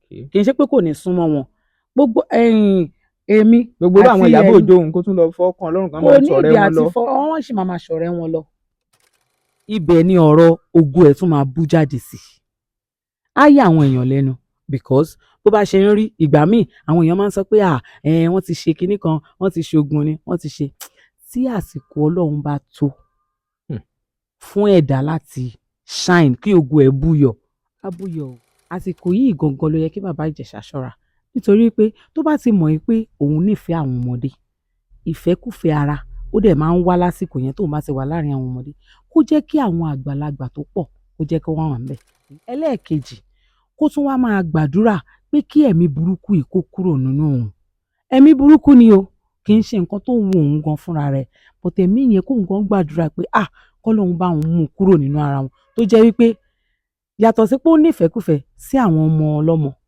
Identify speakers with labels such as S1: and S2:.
S1: Kì í ṣe pé kò ní súnmọ́ wọn, gbogbo ẹ̀yìn èmi
S2: Gbogbo irú àwọn
S1: àti
S2: Ìyábọ̀
S1: ẹ̀yin
S2: Òjó òun, kó tún lọ fọ́ kan lọ́rùn kan
S1: kò
S2: máa
S1: ní
S2: ṣọ̀rẹ́
S1: ìdí
S2: wọn
S1: àti
S2: lọ.
S1: Fọ wọ́n sì máa ṣọ̀rẹ́ wọn lọ. Ibẹ̀ ni ọ̀rọ̀ ògo ẹ̀ tún máa bú jáde sí. Á yà àwọn èèyàn lẹ́nu because bó bá ṣe ń rí ìgbà míì, àwọn èèyàn máa ń sọ pé à ẹ wọ́n ti ṣe kinní kan, wọ́n ti ṣoògùn ni, wọ́n ti ṣe. Tí àsìkò Ọlọ́run bá tó fún ẹ̀dá láti shine, kí ògo ẹ̀ búyọ, á búyọ o. Àsìkò yìí gangan ló yẹ kí Bàbá Ìjẹ̀ṣà ṣọ́ra, nítorí pé tó bá ti mọ̀ pé òun nífẹ̀ẹ́ àwọn ọmọdé, ìfẹ́kùfẹ́ ara ó dẹ̀ máa ń wá lásìkò yẹn. Tóun bá ti wà láàrin àwọn ọmọdé, kó jẹ́ kí àwọn àgbàlagbà tó pọ̀, kó jẹ́ kí wọ́n wà ńbẹ̀. Ẹlẹ́ẹ̀kejì, kó tún wá máa gbàdúrà pé kí ẹ̀mí burúkú yìí kó kúrò nínú òun. Ẹ̀mí burúkú ni o, kì í ṣe nǹkan tó wu òun gan fúnra rẹ̀, but ẹ̀mí yẹn, kóun gan gbàdúrà pé ah, kọ́lọ́hun bá òun mú un kúrò nínú ara wọn, tó jẹ́ wípé yàtọ̀ sí pé ó nífẹ̀ẹ́kùfẹ́ sí àwọn ọmọ ọlọ́mọ.